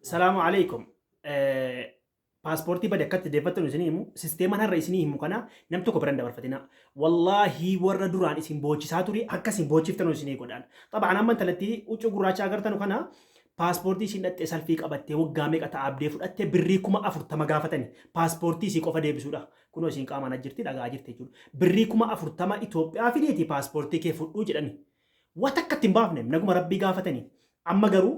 Salaamu alaikum. Paaspoortii bade akkatti deeffattan isinii himu, sisteeman har'a isinii himu kana nam tokko bira hin dabarfatina. Wallaahii warra duraan isin boochisaa ture akka isin boochiftanu isinii godhaan. Xabaan amma intalattii huccuu gurraacha agartanu kana paaspoortii isiin dhaxxee salfii qabattee waggaa meeqa ta'abdee fudhatte birrii 40,000 gaafatani. Paaspoortii isii qofa deebisuudha. Kunoo isiin qaamaan as jirti dhagaa jirti jechuudha. Birrii 40,000 Itoophiyaa fidiiti paaspoortii kee fudhuu jedhani. Wa takka itti hin baafne naguma rabbii gaafatani. Amma garuu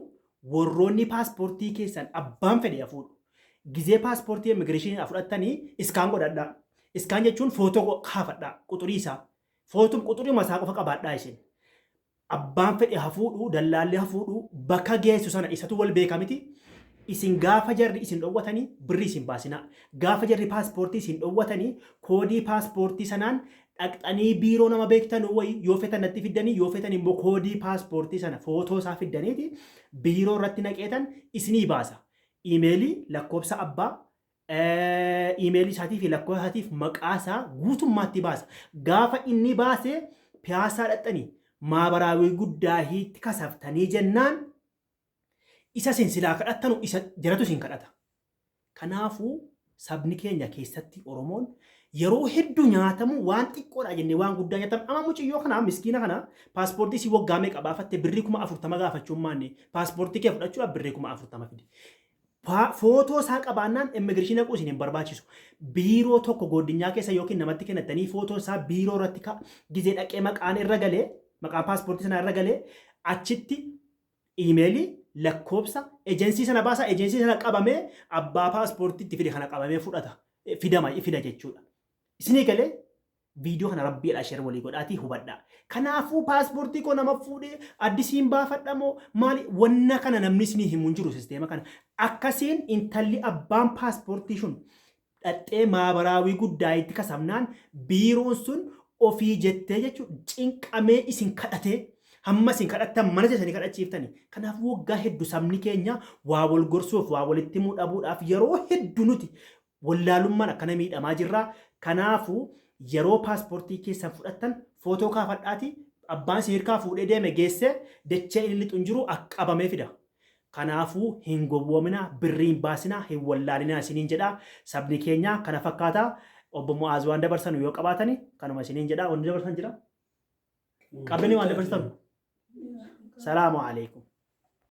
warroonni paaspoortii keessan abbaan fedhe haa fuudhu. Gizee paaspoortii immigireeshiniidhaa fudhattanii iskaan godhadhaa. Iskaan jechuun footoo kaafadhaa quxurii isaa. Footum quxuriima isaa qofa qabaadhaa isin. Abbaan fedhe haa fuudhu, dallaalli haa fuudhu, bakka geessu sana isatu wal beeka miti. Isin gaafa jarri isin dhowwatanii birrii isin baasinaa. Gaafa jarri paaspoortii isin dhowwatanii koodii paaspoortii sanaan dhaqxanii biiroo nama beektanuu wayii yoo fetan natti fiddanii yoo fetan immoo koodii paaspoortii sana footoo isaa fiddaniiti biiroo irratti naqeetan isinii baasa. Iimeelii lakkoofsa abbaa iimeelii isaatii fi lakkoofsa isaatiif maqaa isaa guutummaatti baasa. Gaafa inni baase piyaasaa dhaqxanii maabaraawii guddaahiitti kasaftanii jennaan isa isin silaa kadhattanu isa jaratu isin kadhata. Kanaafuu sabni keenya keessatti Oromoon yeroo hedduu nyaatamu waan xiqqoodha jennee waan guddaa nyaatamu. Amma muciyyoo kana miskiina kana paaspoortii si waggaa meeqa baafatte birrii 40,000 gaafachuun maanne paaspoortii kee fudhachuudhaaf birrii 40,000 fide. Footoo isaa qabaannaan immigireeshinii dhaquu isin hin barbaachisu. Biiroo tokko goodinyaa keessa yookiin namatti kennattanii footoon isaa biiroo irratti gizee dhaqee maqaan irra galee maqaan paaspoortii sanaa irra galee achitti iimeelii, lakkoofsa, ejensii sana baasa, ejensii sana qabamee abbaa paaspoortii itti fide kana qabamee fudhata, fidama, fida jechuudha. Isinii galee viidiyoo kana rabbiidhaa sheer walii godhaatii hubadhaa. Kanaafuu paaspoortii koo nama fuudhee addisiin baafadha moo maali wanna kana namni isinii himu hin jiru sisteema kana. Akkasiin intalli abbaan paaspoortii sun dhaqxee maabaraawii guddaayitti kasabnaan biiroon sun ofii jettee jechuun cinqamee isin kadhatee hamma isin kadhattan mana keessanii kadhachiiftani. Kanaaf waggaa heddu sabni keenya waa wal gorsuuf waa walitti himuu dhabuudhaaf yeroo heddu nuti wallaalummaan akkana miidhamaa jirra. Kanaafuu yeroo paaspoortii keessan fudhattan footoo kaafadhaati abbaan isin hirkaa fuudhee deeme geessee dachee inni lixu hin jiru qabamee fida. Kanaafuu hin gowwoominaa, birrii hin baasinaa, hin wallaalinaa isiniin jedha. Sabni keenya kana fakkaata. Obbo Mu'aaz waan dabarsanu yoo qabaatani kanuma isiniin jedha. Wanni dabarsan jira? Qabdanii waan dabarsitanu? Salaamu alaikum.